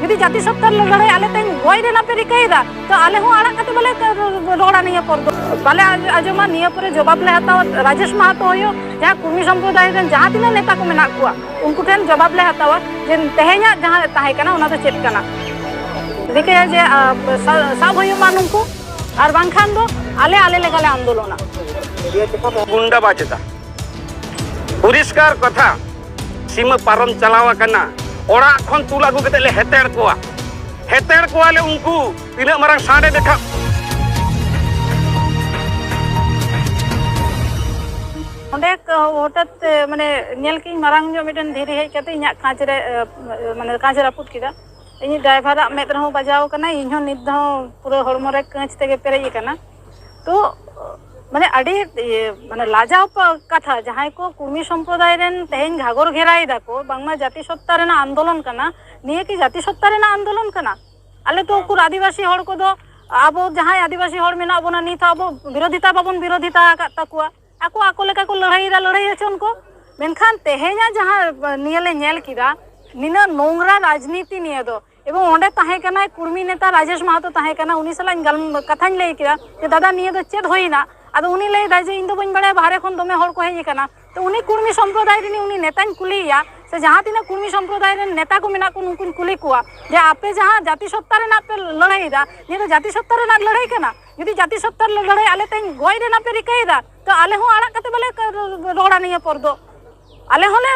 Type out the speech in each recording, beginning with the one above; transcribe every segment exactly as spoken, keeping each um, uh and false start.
ᱡᱩᱫᱤ ᱡᱟᱹᱛᱤ ᱥᱚᱛᱛᱟ ᱞᱟᱹᱲᱦᱟᱹᱭ ᱟᱞᱮ ᱛᱮᱦᱮᱧ ᱜᱚᱡ ᱨᱮᱱᱟᱜ ᱯᱮ ᱨᱤᱠᱟᱹᱭᱮᱫᱟ, ᱛᱚ ᱟᱞᱮ ᱦᱚᱸ ᱟᱲᱟᱜ ᱠᱟᱛᱮ ᱵᱟᱞᱮ ᱨᱚᱲᱟ ᱱᱤᱭᱟᱹ ᱯᱚᱨ ᱫᱚ᱾ ᱵᱟᱞᱮ ᱟᱸᱡᱚᱢᱟ, ᱱᱤᱭᱟᱹ ᱯᱚᱨᱮ ᱡᱚᱵᱟᱵ ᱞᱮ ᱦᱟᱛᱟᱣᱟ᱾ ᱨᱟᱡᱮᱥ ᱢᱟᱦᱟᱛᱚ ᱦᱩᱭᱩᱜ, ᱡᱟᱦᱟᱸ ᱠᱩᱲᱢᱤ ᱥᱚᱢᱯᱨᱚᱫᱟᱭ ᱨᱮᱱ ᱡᱟᱦᱟᱸ ᱛᱤᱱᱟᱹᱜ ᱱᱮᱛᱟ ᱠᱚ ᱢᱮᱱᱟᱜ ᱠᱚᱣᱟ, ᱩᱱᱠᱩ ᱴᱷᱮᱱ ᱡᱚᱵᱟᱵ ᱞᱮ ᱦᱟᱛᱟᱣᱟ ᱡᱮ ᱛᱮᱦᱮᱧᱟᱜ ᱡᱟᱦᱟᱸ ᱛᱟᱦᱮᱸ ᱠᱟᱱᱟ, ᱚᱱᱟ ᱫᱚ ᱪᱮᱫ ᱠᱟᱱᱟ᱾ ᱨᱤᱠᱟᱹᱭᱟ ᱡᱮ, ᱟ, ᱥᱟ-, ᱥᱟᱵ ᱦᱩᱭᱩᱜ ᱢᱟ ᱱᱩᱠᱩ, ᱟᱨ ᱵᱟᱝᱠᱷᱟᱱ ᱫᱚ ᱟᱞᱮ, ᱟᱞᱮ ᱞᱮᱠᱟᱞᱮ ᱟᱱᱫᱳᱞᱚᱱᱟ᱾ ᱜᱩᱱᱰᱟᱵᱟᱡᱽ ᱮᱫᱟ᱾ ᱯᱚᱨᱤᱥᱠᱟᱨ ᱠᱟᱛᱷᱟ, ᱥᱤᱢᱟᱹ ᱯᱟᱨᱚᱢ ᱪᱟᱞᱟᱣ ᱟᱠᱟᱱᱟ, ᱚᱲᱟᱜ ᱠᱷᱚᱱ ᱛᱩᱞ ᱟᱹᱜᱩ ᱠᱟᱛᱮ ᱞᱮ ᱦᱮᱛᱮᱲ ᱠᱚᱣᱟ, ᱦᱮᱛᱮᱲ ᱠᱚᱣᱟᱞᱮ ᱩᱱᱠᱩ᱾ ᱛᱤᱱᱟᱹᱜ ᱢᱟᱨᱟᱝ ᱥᱟᱰᱮ ᱫᱮᱠᱷᱟᱜ᱾ ᱚᱸᱰᱮ ᱠ-, ᱦᱚᱴᱟᱛ, ᱮ, ᱢᱟᱱᱮ, ᱧᱮᱞ ᱠᱤᱧ ᱢᱟᱨᱟᱝ ᱧᱚᱜ ᱢᱤᱫᱴᱮᱱ ᱫᱷᱤᱨᱤ ᱦᱮᱡ ᱠᱟᱛᱮ ᱤᱧᱟᱹᱜ ᱠᱟᱸᱪ ᱨᱮ, ᱮ, ᱢᱟᱱᱮ, ᱠᱟᱸᱪ ᱨᱟᱹᱯᱩᱫ ᱠᱮᱫᱟ᱾ ᱤᱧᱤᱡ ᱰᱨᱟᱭᱵᱷᱟᱨᱟᱜ ᱢᱮᱫ ᱨᱮᱦᱚᱸ ᱵᱟᱡᱟᱣ ᱠᱟᱱᱟ, ᱤᱧᱦᱚᱸ ᱱᱤᱛ ᱫᱷᱟᱣ ᱯᱩᱨᱟᱹ ᱦᱚᱲᱢᱚ ᱨᱮ ᱠᱟᱹᱸᱪ ᱛᱮᱜᱮ ᱯᱮᱨᱮᱡ ᱟᱠᱟᱱᱟ᱾ ᱛᱚ, ᱢᱟᱱᱮ, ᱟᱹᱰᱤ, ᱤᱭᱟᱹ, ᱢᱟᱱᱮ, ᱞᱟᱡᱟᱣ ᱯᱟ-, ᱠᱟᱛᱷᱟ, ᱡᱟᱦᱟᱸᱭ ᱠᱚ ᱠᱩᱲᱢᱤ ᱥᱚᱢᱯᱨᱚᱫᱟᱭ ᱨᱮᱱ ᱛᱮᱦᱮᱧ ᱜᱷᱟᱜᱚᱨ ᱜᱷᱮᱨᱟᱭ ᱫᱟᱠᱚ, ᱵᱟᱝᱢᱟ ᱡᱟᱹᱛᱤ ᱥᱚᱛᱛᱟ ᱨᱮᱱᱟᱜ ᱟᱱᱫᱳᱞᱚᱱ ᱠᱟᱱᱟ, ᱱᱤᱭᱟᱹ ᱠᱤ ᱡᱟᱹᱛᱤ ᱥᱚᱛᱛᱟ ᱨᱮᱱᱟᱜ ᱟᱱᱫᱳᱞᱚᱱ ᱠᱟᱱᱟ? ᱟᱞᱮ ᱛᱚ ᱩᱠᱩᱨ ᱟᱹᱫᱤᱵᱟᱹᱥᱤ ᱦᱚᱲ ᱠᱚᱫᱚ, ᱟᱵᱚ ᱡᱟᱦᱟᱸᱭ ᱟᱹᱫᱤᱵᱟᱹᱥᱤ ᱦᱚᱲ ᱢᱮᱱᱟᱜ ᱵᱚᱱᱟ, ᱱᱤᱛ ᱦᱚᱸ ᱟᱵᱚ ᱵᱤᱨᱳᱫᱷᱤᱛᱟ ᱵᱟᱵᱚᱱ ᱵᱤᱨᱳᱫᱷᱤᱛᱟ ᱟᱠᱟᱫ ᱛᱟᱠᱚᱣᱟ᱾ ᱟᱠᱚ ᱟᱠᱚ ᱞᱮᱠᱟ ᱠᱚ ᱞᱟᱹᱲᱦᱟᱹᱭᱮᱫᱟ, ᱞᱟᱹᱲᱦᱟᱹᱭ ᱦᱚᱪᱚᱱ ᱠᱚ᱾ ᱢᱮᱱᱠᱷᱟᱱ ᱛᱮᱦᱮᱧᱟᱜ ᱡᱟᱦᱟᱸ, ᱱᱤᱭᱟᱹ ᱞᱮ ᱧᱮᱞ ᱠᱮᱫᱟ, ᱱᱤᱱᱟᱹᱜ ᱱᱚᱝᱨᱟ ᱨᱟᱡᱽᱱᱤᱛᱤ ᱱᱤᱭᱟᱹ ᱫᱚ, ᱮᱵᱚᱝ ᱚᱸᱰᱮ ᱛᱟᱦᱮᱸ ᱠᱟᱱᱟᱭ ᱠᱩᱲᱢᱤ ᱱᱮᱛᱟ ᱨᱟᱡᱮᱥ ᱢᱟᱦᱟᱛᱚ ᱛᱟᱦᱮᱸ ᱠᱟᱱᱟ, ᱩᱱᱤ ᱥᱟᱞᱟᱜ ᱤᱧ ᱜᱟᱞ-, ᱠᱟᱛᱷᱟᱧ ᱞᱟᱹᱭ ᱠᱮᱫᱟ ᱡᱮ, "ᱫᱟᱫᱟ, ᱱᱤᱭᱟᱹ ᱫᱚ ᱪᱮᱫ ᱦᱩᱭᱱᱟ?" ᱟᱫᱚ ᱩᱱᱤ ᱞᱟᱹᱭ ᱮᱫᱟᱭ ᱡᱮ, "ᱤᱧ ᱫᱚ ᱵᱟᱹᱧ ᱵᱟᱲᱟᱭᱟ, ᱵᱟᱦᱨᱮ ᱠᱷᱚᱱ ᱫᱚᱢᱮ ᱦᱚᱲ ᱠᱚ ᱦᱮᱡ ᱟᱠᱟᱱᱟ᱾" ᱛᱚ ᱩᱱᱤ ᱠᱩᱲᱢᱤ ᱥᱚᱢᱯᱨᱚᱫᱟᱭ ᱨᱤᱱᱤᱡ ᱩᱱᱤ ᱱᱮᱛᱟᱧ ᱠᱩᱞᱤᱭᱮᱭᱟ, ᱥᱮ ᱡᱟᱦᱟᱸ ᱛᱤᱱᱟᱹᱜ ᱠᱩᱲᱢᱤ ᱥᱚᱢᱯᱨᱚᱫᱟᱭ ᱨᱮᱱ ᱱᱮᱛᱟ ᱠᱚ ᱢᱮᱱᱟᱜ ᱠᱚ, ᱩᱱᱠᱩᱧ ᱠᱩᱞᱤ ᱠᱚᱣᱟ ᱡᱮ, "ᱟᱯᱮ ᱡᱟᱦᱟᱸ ᱡᱟᱹᱛᱤ ᱥᱚᱛᱛᱟ ᱨᱮᱱᱟᱜ ᱯᱮ ᱞᱟᱹᱲᱦᱟᱹᱭᱮᱫᱟ, ᱱᱤᱭᱟᱹ ᱫᱚ ᱡᱟᱹᱛᱤ ᱥᱚᱛᱛᱟ ᱨᱮᱱᱟᱜ ᱞᱟᱹᱲᱦᱟᱹᱭ ᱠᱟᱱᱟ? ᱡᱩᱫᱤ ᱡᱟᱹᱛᱤ ᱥᱚᱛᱛᱟ ᱨᱮᱱᱟᱜ ᱞᱟᱹᱲᱦᱟᱹᱭ ᱟᱞᱮ ᱛᱮᱦᱮᱧ ᱜᱚᱡ ᱨᱮᱱᱟᱜ ᱯᱮ ᱨᱤᱠᱟᱹᱭᱮᱫᱟ, ᱛᱚ ᱟᱞᱮ ᱦᱚᱸ ᱟᱲᱟᱜ ᱠᱟᱛᱮ ᱵᱟᱞᱮ ᱨᱚᱲᱟ ᱱᱤᱭᱟᱹ ᱯᱚᱨ ᱫᱚ᱾ ᱟᱞᱮ ᱦᱚᱸᱞᱮ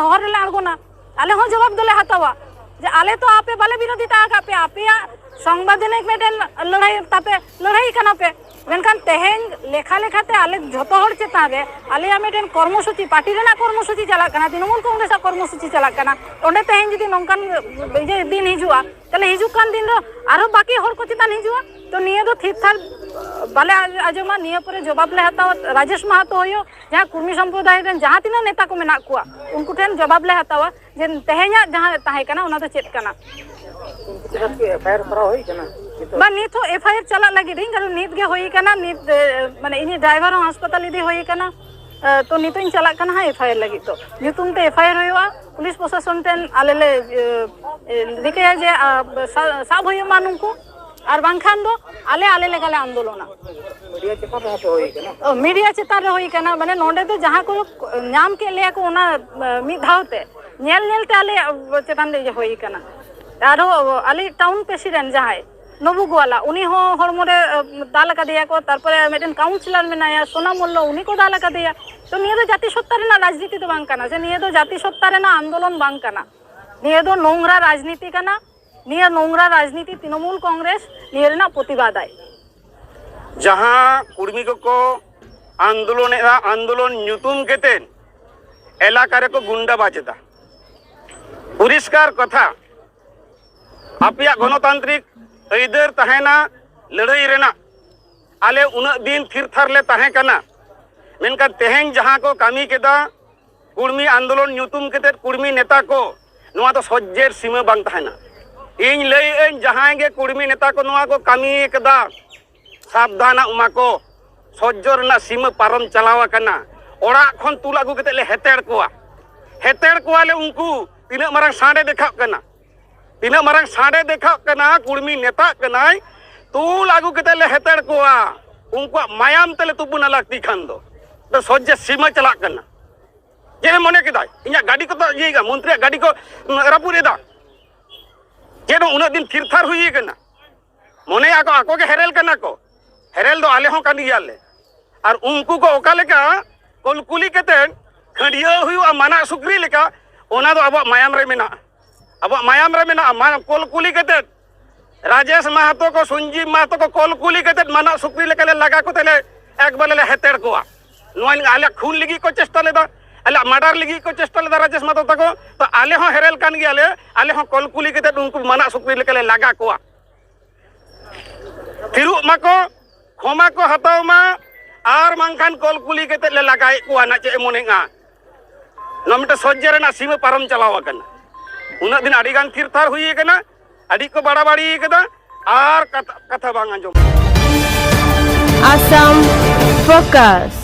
ᱦᱚᱨ ᱨᱮᱞᱮ ᱟᱬᱜᱚᱱᱟ, ᱟᱞᱮ ᱦᱚᱸ ᱡᱚᱵᱟᱵ ᱫᱚᱞᱮ ᱦᱟᱛᱟᱣᱟ ᱡᱮ ᱟᱞᱮ ᱛᱚ ᱟᱯᱮ ᱵᱟᱞᱮ ᱵᱤᱨᱳᱫᱷᱤᱛᱟ ᱟᱠᱟᱫ ᱯᱮᱭᱟ, ᱟᱯᱮᱭᱟᱜ ᱥᱚᱝᱵᱤᱫᱷᱟᱱᱤᱠ ᱢᱤᱫᱴᱮᱱ ᱞᱟᱹᱲᱦᱟᱹᱭ ᱛᱟᱯᱮ, ᱞᱟᱹᱲᱦᱟᱹᱭ ᱠᱟᱱᱟ ᱯᱮ᱾ ᱢᱮᱱᱠᱷᱟᱱ ᱛᱮᱦᱮᱧ ᱞᱮᱠᱷᱟ ᱞᱮᱠᱷᱟᱛᱮ ᱟᱞᱮ ᱡᱷᱚᱛᱚ ᱦᱚᱲ ᱪᱮᱛᱟᱱ ᱨᱮ ᱟᱞᱮᱭᱟᱜ ᱢᱤᱫᱴᱮᱱ ᱠᱚᱨᱢᱚᱥᱩᱪᱤ, ᱯᱟᱨᱴᱤ ᱨᱮᱱᱟᱜ ᱠᱚᱨᱢᱚᱥᱩᱪᱤ ᱪᱟᱞᱟᱜ ᱠᱟᱱᱟ, ᱛᱨᱤᱱᱚᱢᱩᱞ ᱠᱚᱝᱜᱨᱮᱥᱟᱜ ᱠᱚᱨᱢᱚᱥᱩᱪᱤ ᱪᱟᱞᱟᱜ ᱠᱟᱱᱟ᱾ ᱚᱸᱰᱮ ᱛᱮᱦᱮᱧ ᱡᱩᱫᱤ ᱱᱚᱝᱠᱟᱱ ᱤᱭᱟᱹ ᱫᱤᱱ ᱦᱤᱡᱩᱜᱼᱟ, ᱛᱟᱦᱞᱮ ᱦᱤᱡᱩᱜ ᱠᱟᱱ ᱫᱤᱱ ᱫᱚ ᱟᱨᱦᱚᱸ ᱵᱟᱹᱠᱤ ᱦᱚᱲ ᱠᱚ ᱪᱮᱛᱟᱱ ᱦᱤᱡᱩᱜᱼᱟ᱾ ᱛᱚ ᱱᱤᱭᱟᱹ ᱫᱚ ᱛᱷᱤᱨ ᱛᱷᱟᱨ ᱵᱟᱞᱮ ᱟᱸᱡᱚᱢᱟ, ᱱᱤᱭᱟᱹ ᱯᱚᱨᱮ ᱡᱚᱵᱟᱵ ᱞᱮ ᱦᱟᱛᱟᱣᱟ᱾ ᱨᱟᱡᱮᱥ ᱢᱟᱦᱟᱛᱚ ᱦᱩᱭᱩᱜ, ᱡᱟᱦᱟᱸ ᱠᱩᱲᱢᱤ ᱥᱚᱢᱯᱨᱚᱫᱟᱭ ᱨᱮᱱ ᱡᱟᱦᱟᱸ ᱛᱤᱱᱟᱹᱜ ᱱᱮᱛᱟ ᱠᱚ ᱢᱮᱱᱟᱜ ᱠᱚᱣᱟ, ᱩᱱᱠᱩ ᱴᱷᱮᱱ ᱡᱚᱵᱟᱵ ᱞᱮ ᱦᱟᱛᱟᱣᱟ ᱡᱮ ᱛᱮᱦᱮᱧᱟᱜ ᱡᱟᱦᱟᱸ ᱛᱟᱦᱮᱸ ᱠᱟᱱᱟ, ᱚᱱᱟ ᱫᱚ ᱪᱮᱫ ᱠᱟᱱᱟ᱾ ᱩᱱᱠᱩ ᱪᱮᱛᱟᱱ ᱠᱤ ᱮᱯᱷ ᱟᱭ ᱟᱨ ᱠᱚᱨᱟᱣ ᱦᱩᱭ ᱠᱟᱱᱟ? ᱱᱤᱛᱚᱜ ᱵᱟᱝ, ᱱᱤᱛ ᱦᱚᱸ ᱮᱯᱷ ᱟᱭ ᱟᱨ ᱪᱟᱞᱟᱜ ᱞᱟᱹᱜᱤᱫ ᱤᱧ, ᱠᱟᱨᱚᱱ ᱱᱤᱛ ᱜᱮ ᱦᱩᱭ ᱠᱟᱱᱟ, ᱱᱤᱛ, ᱮ, ᱢᱟᱱᱮ ᱤᱧᱤᱡ ᱰᱨᱟᱭᱵᱷᱟᱨ ᱦᱚᱸ ᱦᱟᱥᱯᱟᱛᱟᱞ ᱤᱫᱤ ᱦᱩᱭ ᱠᱟᱱᱟ᱾ ᱛᱚ ᱱᱤᱛᱚᱜ ᱤᱧ ᱪᱟᱞᱟᱜ ᱠᱟᱱᱟ ᱦᱟᱸᱜ ᱮᱯᱷ ᱟᱭ ᱟᱨ ᱞᱟᱹᱜᱤᱫ ᱫᱚ᱾ ᱧᱩᱛᱩᱢ ᱛᱮ ᱮᱯᱷ ᱟᱭ ᱟᱨ ᱦᱩᱭᱩᱜᱼᱟ, ᱯᱩᱞᱤᱥ ᱯᱨᱚᱥᱟᱥᱚᱱ ᱴᱷᱮᱱ ᱟᱞᱮ ᱞᱮ ᱨᱤᱠᱟᱹᱭᱟ ᱡᱮ ᱥᱟᱵ ᱦᱩᱭᱩᱜ ᱢᱟ ᱱᱩᱠᱩ, ᱟᱨ ᱵᱟᱝᱠᱷᱟᱱ ᱫᱚ ᱟᱞᱮ ᱟᱞᱮ ᱞᱮᱠᱟᱞᱮ ᱟᱱᱫᱳᱞᱚᱱᱟ᱾ ᱢᱤᱰᱤᱭᱟ ᱪᱮᱛᱟᱱ ᱨᱮ ᱦᱩᱭ ᱠᱟᱱᱟ᱾ ᱢᱤᱰᱤᱭᱟ ᱪᱮᱛᱟᱱ ᱨᱮ ᱦᱩᱭ ᱠᱟᱱᱟ, ᱢᱟᱱᱮ ᱱᱚᱰᱮ ᱫᱚ ᱡᱟᱦᱟᱸ ᱠᱚ ᱧᱟᱢ ᱠᱮᱫ ᱞᱮᱭᱟ ᱠᱚ ᱚᱱᱟ ᱢᱤᱫ ᱫᱷᱟᱣ ᱛᱮ, ᱧᱮᱞ ᱧᱮᱞ ᱛᱮ ᱟᱞᱮᱭᱟᱜ ᱪᱮᱛᱟᱱ ᱨᱮ ᱤᱭᱟᱹ ᱦᱩᱭ ᱠᱟᱱᱟ᱾ ᱟᱨᱦᱚᱸ ᱟᱞᱮ ᱴᱟᱣᱩᱱ ᱯᱨᱮᱥᱤᱰᱮᱱᱴ ᱡᱟᱦᱟᱸᱭ ᱱᱚᱵᱩ ᱜᱳᱣᱟᱞᱟ, ᱩᱱᱤ ᱦᱚᱸ ᱦᱚᱲᱢᱚ ᱨᱮ ᱫᱟᱞ ᱟᱠᱟᱫᱮᱭᱟ ᱠᱚ᱾ ᱛᱟᱨᱯᱚᱨᱮ ᱢᱤᱫᱴᱮᱱ ᱠᱟᱣᱩᱱᱥᱤᱞᱟᱨ ᱢᱮᱱᱟᱭᱟ ᱥᱳᱱᱟ ᱢᱚᱞᱞᱚ, ᱩᱱᱤ ᱠᱚ ᱫᱟᱞ ᱟᱠᱟᱫᱮᱭᱟ᱾ ᱛᱚ ᱱᱤᱭᱟᱹ ᱫᱚ ᱡᱟᱹᱛᱤ ᱥᱚᱛᱛᱟ ᱨᱮᱱᱟᱜ ᱨᱟᱡᱽᱱᱤᱛᱤ ᱫᱚ ᱵᱟᱝ ᱠᱟᱱᱟ, ᱥᱮ ᱱᱤᱭᱟᱹ ᱫᱚ ᱡᱟᱹᱛᱤ ᱥᱚᱛᱛᱟ ᱨᱮᱱᱟᱜ ᱟᱱᱫᱳᱞᱚᱱ ᱵᱟᱝ ᱠᱟᱱᱟ᱾ ᱱᱤᱭᱟᱹ ᱫᱚ ᱱᱚᱝᱨᱟ ᱨᱟᱡᱽᱱᱤᱛᱤ ᱠᱟᱱᱟ᱾ ᱱᱤᱭᱟᱹ ᱱᱚᱝᱨᱟ ᱨᱟᱡᱽᱱᱤᱛᱤ ᱛᱨᱤᱱᱚᱢᱩᱞ ᱠᱚᱝᱜᱨᱮᱥ ᱱᱤᱭᱟᱹ ᱨᱮᱱᱟᱜ ᱯᱨᱚᱛᱤᱵᱟᱫᱟᱭ᱾ ᱡᱟᱦᱟᱸ ᱠᱩᱲᱢᱤ ᱠᱚᱠᱚ ᱟᱱᱫᱳᱞᱚᱱᱮᱫᱼᱟ, ᱟᱱᱫᱳᱞᱚᱱ ᱧᱩᱛᱩᱢ ᱠᱟᱛᱮ ᱮᱞᱟᱠᱟ ᱨᱮᱠᱚ ᱜᱩᱱᱰᱟᱵᱟᱡᱽ ᱮᱫᱟ᱾ ᱯᱚᱨᱤᱥᱠᱟᱨ ᱠᱟᱛᱷᱟ, ᱟᱯᱮᱭᱟᱜ ᱜᱚᱱᱚᱛᱟᱱᱛᱨᱤᱠ ᱟᱹᱭᱫᱟᱹᱨ ᱛᱟᱦᱮᱱᱟ ᱞᱟᱹᱲᱦᱟᱹᱭ ᱨᱮᱱᱟᱜ᱾ ᱟᱞᱮ ᱩᱱᱟᱹᱜ ᱫᱤᱱ ᱛᱷᱤᱨ ᱛᱷᱟᱨ ᱞᱮ ᱛᱟᱦᱮᱸ ᱠᱟᱱᱟ, ᱢᱮᱱᱠᱷᱟᱱ ᱛᱮᱦᱮᱧ ᱡᱟᱦᱟᱸ ᱠᱚ ᱠᱟᱹᱢᱤ ᱠᱮᱫᱟ, ᱠᱩᱲᱢᱤ ᱟᱱᱫᱳᱞᱚᱱ ᱧᱩᱛᱩᱢ ᱠᱟᱛᱮ ᱠᱩᱲᱢᱤ ᱱᱮᱛᱟ ᱠᱚ, ᱱᱚᱣᱟ ᱫᱚ ᱥᱚᱡᱽᱡᱮᱨ ᱥᱤᱢᱟᱹ ᱵᱟᱝ ᱛᱟᱦᱮᱱᱟ᱾ ᱤᱧ ᱞᱟᱹᱭᱮᱫ ᱟᱹᱧ, ᱡᱟᱦᱟᱸᱭ ᱜᱮ ᱠᱩᱲᱢᱤ ᱱᱮᱛᱟ ᱠᱚ ᱱᱚᱣᱟ ᱠᱚ ᱠᱟᱹᱢᱤ ᱠᱮᱫᱟ, ᱥᱟᱵᱫᱷᱟᱱᱚᱜ ᱢᱟ ᱠᱚ᱾ ᱥᱚᱡᱽᱡᱚ ᱨᱮᱱᱟᱜ ᱥᱤᱢᱟᱹ ᱯᱟᱨᱚᱢ ᱪᱟᱞᱟᱣ ᱟᱠᱟᱱᱟ᱾ ᱚᱲᱟᱜ ᱠᱷᱚᱱ ᱛᱩᱞ ᱟᱹᱜᱩ ᱠᱟᱛᱮ ᱞᱮ ᱦᱮᱛᱮᱲ ᱠᱚᱣᱟ, ᱦᱮᱛᱮᱲ ᱠᱚᱣᱟᱞᱮ᱾ ᱩᱱᱠᱩ ᱛᱤᱱᱟᱹᱜ ᱢᱟᱨᱟᱝ ᱥᱟᱸᱰᱮ ᱫᱮᱠᱷᱟᱜ ᱠᱟᱱᱟ, ᱛᱤᱱᱟᱹᱜ ᱢᱟᱨᱟᱝ ᱥᱟᱸᱰᱮ ᱫᱮᱠᱷᱟᱜ ᱠᱟᱱᱟ, ᱠᱩᱲᱢᱤ ᱱᱮᱛᱟᱜ ᱠᱟᱱᱟᱭ, ᱛᱩᱞ ᱟᱹᱜᱩ ᱠᱟᱛᱮ ᱞᱮ ᱦᱮᱛᱮᱲ ᱠᱚᱣᱟ᱾ ᱩᱱᱠᱩᱣᱟᱜ ᱢᱟᱭᱟᱢ ᱛᱮᱞᱮ ᱛᱩᱯᱩᱱᱟ ᱞᱟᱹᱠᱛᱤ ᱠᱷᱟᱱ ᱫᱚ᱾ ᱫᱚ ᱥᱚᱡᱽᱡᱮ ᱥᱤᱢᱟᱹ ᱪᱟᱞᱟᱜ ᱠᱟᱱᱟ᱾ ᱪᱮᱫ ᱮ ᱢᱚᱱᱮ ᱠᱮᱫᱟ? ᱤᱧᱟᱜ ᱜᱟᱹᱰᱤ ᱠᱚ ᱤᱭᱟᱹᱭᱮᱫᱟ, ᱢᱚᱱᱛᱨᱤᱭᱟᱜ ᱜᱟᱹᱰᱤ ᱠᱚ ᱨᱟᱹᱯᱩᱫ ᱮᱫᱟ᱾ ᱪᱮᱫ ᱩᱱᱟᱹᱜ ᱫᱤᱱ ᱛᱷᱤᱨ ᱛᱷᱟᱨ ᱦᱩᱭ ᱠᱟᱱᱟ? ᱢᱚᱱᱮᱭᱟ ᱠᱚ ᱟᱠᱚ ᱜᱮ ᱦᱮᱨᱮᱞ ᱠᱟᱱᱟ ᱠᱚ, ᱦᱮᱨᱮᱞ ᱫᱚ ᱟᱞᱮ ᱦᱚᱸ ᱠᱟᱱ ᱜᱮᱭᱟᱞᱮ᱾ ᱟᱨ ᱩᱱᱠᱩ ᱠᱚ ᱚᱠᱟ ᱞᱮᱠᱟ ᱠᱚᱞᱠᱩᱞᱤ ᱠᱟᱛᱮ ᱠᱷᱟᱹᱰᱭᱟᱹ ᱦᱩᱭᱩᱜᱼᱟ ᱢᱟᱱᱟᱜ ᱥᱩᱠᱨᱤ ᱞᱮᱠᱟ, ᱚᱱᱟ ᱫᱚ ᱟᱵᱚᱣᱟᱜ ᱢᱟᱭᱟᱢ ᱨᱮ ᱢᱮᱱᱟᱜᱼᱟ᱾ ᱟᱵᱚᱣᱟᱜ ᱢᱟᱭᱟᱢ ᱨᱮ ᱢᱮᱱᱟᱜᱼᱟ᱾ ᱢᱟ-, ᱠᱚᱞᱠᱩᱞᱤ ᱠᱟᱛᱮ ᱨᱟᱡᱮᱥ ᱢᱟᱦᱟᱛᱚ ᱠᱚ, ᱥᱚᱧᱡᱤᱵ ᱢᱟᱦᱟᱛᱚ ᱠᱚ ᱠᱚᱞᱠᱩᱞᱤ ᱠᱟᱛᱮ ᱢᱟᱱᱟᱜ ᱥᱩᱠᱨᱤ ᱞᱮᱠᱟ ᱞᱮ ᱞᱟᱜᱟ ᱠᱚᱛᱮ ᱞᱮ ᱮᱠᱵᱟᱨᱮ ᱞᱮ ᱦᱮᱛᱮᱲ ᱠᱚᱣᱟ᱾ ᱱᱚᱣᱟ ᱟᱞᱮ ᱠᱷᱩᱱ ᱞᱟᱹᱜᱤᱫ ᱠᱚ ᱪᱮᱥᱴᱟ ᱞᱮᱫᱟ, ᱟᱞᱮᱭᱟᱜ ᱢᱟᱰᱟᱨ ᱞᱟᱹᱜᱤᱫ ᱠᱚ ᱪᱮᱥᱴᱟ ᱞᱮᱫᱟ ᱨᱟᱡᱮᱥ ᱢᱟᱦᱟᱛᱚ ᱛᱟᱠᱚ᱾ ᱛᱚ ᱟᱞᱮ ᱦᱚᱸ ᱦᱮᱨᱮᱞ ᱠᱟᱱ ᱜᱮᱭᱟᱞᱮ, ᱟᱞᱮ ᱦᱚᱸ ᱠᱚᱞᱠᱩᱞᱤ ᱠᱟᱛᱮ ᱩᱱᱠᱩ ᱢᱟᱱᱟᱜ ᱥᱩᱠᱨᱤ ᱞᱮᱠᱟ ᱞᱮ ᱞᱟᱜᱟ ᱠᱚᱣᱟ᱾ ᱛᱷᱤᱨᱚᱜ ᱢᱟᱠᱚ, ᱠᱷᱚᱢᱟ ᱠᱚ ᱦᱟᱛᱟᱣ ᱢᱟ, ᱟᱨ ᱵᱟᱝᱠᱷᱟᱱ ᱠᱚᱞᱠᱩᱞᱤ ᱠᱟᱛᱮ ᱞᱮ ᱞᱟᱜᱟᱭᱮᱫ ᱠᱚᱣᱟ ᱱᱟᱜ᱾ ᱪᱮᱫ ᱮ ᱢᱚᱱᱮᱜᱼᱟ? ᱱᱚᱣᱟ ᱢᱤᱫᱴᱮᱱ ᱥᱚᱡᱽᱡᱮ ᱨᱮᱱᱟᱜ ᱥᱤᱢᱟᱹ ᱯᱟᱨᱚᱢ ᱪᱟᱞᱟᱣ ᱟᱠᱟᱱᱟ᱾ ᱩᱱᱟᱹᱜ ᱫᱤᱱ ᱟᱹᱰᱤ ᱜᱟᱱ ᱛᱷᱤᱨ ᱛᱷᱟᱨ ᱦᱩᱭ ᱟᱠᱟᱱᱟ, ᱟᱹᱰᱤ ᱠᱚ ᱵᱟᱲᱟᱵᱟᱲᱤ ᱟᱠᱟᱫᱟ, ᱟᱨ ᱠᱟᱛᱷᱟ, ᱠᱟᱛᱷᱟ ᱵᱟᱝ ᱟᱸᱡᱚᱢ᱾ Assam Focus.